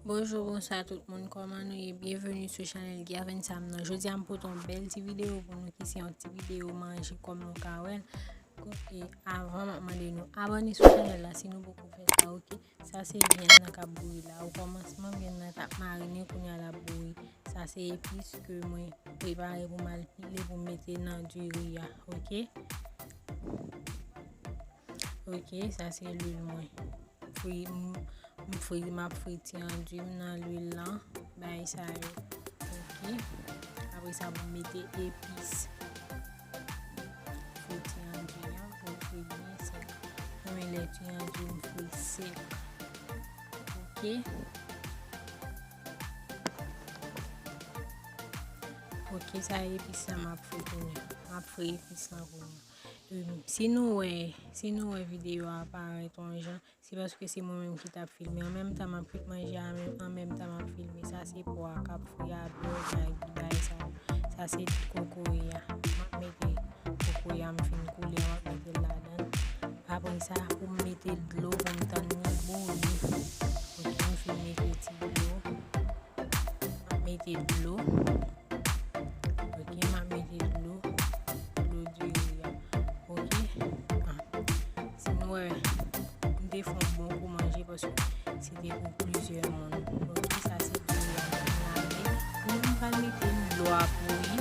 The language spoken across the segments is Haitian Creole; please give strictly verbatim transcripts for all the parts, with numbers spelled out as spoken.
Bonjou, bonswa tout moun, kòman nou ye? Byenveni sou chanèl Guy Avensam nan. Jodi a m pote yon bèl ti videyo pou nou ki se yon ti videyo manje kòm nou ka wè l. E avan m ap mande nou abòne sou chanèl la si nou poko fè sa, oke? Sa se vyann nan k ap bouyi la. Okòmansman vyann nan t ap marinen, kounye a l ap bouyi. Sa se epis ke mwen prepare pou m al pile pou m mete nan diri a, oke? Oke, sa se lwil mwen. Fri, m, m fri, m ap fri ti anduy m nan lwil lan. Bagay sa yo. Oke. Apre sa, pou m mete epis. Fri ti anduy an, pou l fri byen sèk. Mwen renmen lè ti anduy m fri sèk. Oke. Oke, sa epis la m ap fri kounye a. M ap fri epis lan kounye a. Em, si nou wè, si nou wè videyo a parèt yon jan, se paske se mwen menm ki t ap filme. An menm tan m ap kwit manje a, menm, an menm tan m ap filme. Sa se pwa k ap fri a, bwè, magi, bagay sa yo. Sa se kokoye a. M ap mete kokoye a, m fin koule a, m ap mete l ladan l. Apre sa, pou m mete dlo, pou m tann li bouyi. Oke, m fin mete ti dlo. M ap mete dlo. Oke, m ap mete dlo. Dlo diri a. Oke. Ah. Si nou wè, m te fè yon bon kou manje paske se te pou plizyè moun. Oke, sa se diri a m fin lave. Pou m pral mete dlo a bouyi,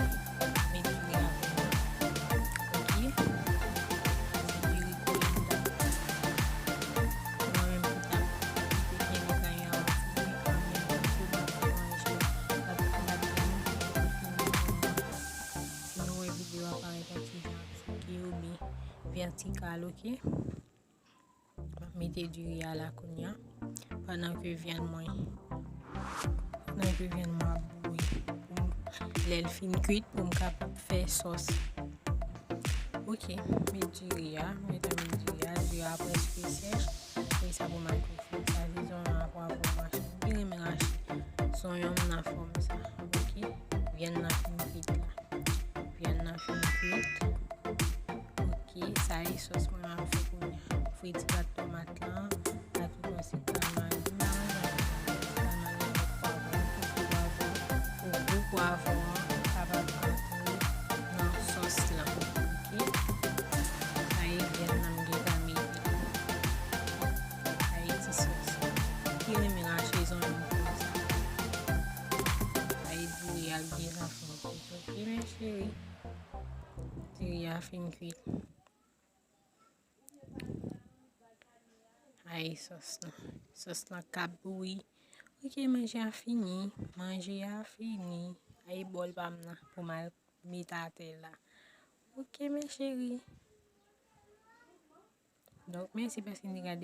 met diri a bouyi. Oke. Se diri koule m t ap fè. Mwen menm ki t ap kite kenbe kay an, m ap fini an menm tan ke m ap fè manje. L ap, l ap byen fini pou mwen. Si nou wè videyo a parèt yon ti jan souke oubyen vètikal, oke? M ap mete diri a la kounye a. Pandan ke vyann mwen, pandan ke vyann mwen ap bouyi. Pou m, lè l fin kwit, pou m kapab fè sòs. Oke, met diri a, m gentan met diri a, diri a prèske sèch. Apre sa pou m al fri sa, se zonyon a pwavwon m rache. M byen renmen rache zonyon m nan fòm sa. Oke, vyann nan fin kwit la. Vyann nan fin kwit. Oke, sa e sòs mwen ap fè kounye a. Fri ti pat tomat lan, la tout yon sik kalmari. M pa manje avèk kalmari avèk pwavwon, tout pwavwon, pou gou pwavwon an kapab antre nan sòs lan. Oke? Sa e vyann nan m gentan mete. Sa e ti sòs lan. Ki renmen rache zonyon konsa. Sa e diri a gentan fin kwit. Oke, mes chéris. Diri a fin kwit. Ay, sòs lan. Sòs lan k ap bouyi. Oke, manje a fini. Manje a fini. Ay, bòl pa m nan pou m al met atè la. Oke, mes chéris. Donk, mèsi paske n te gade.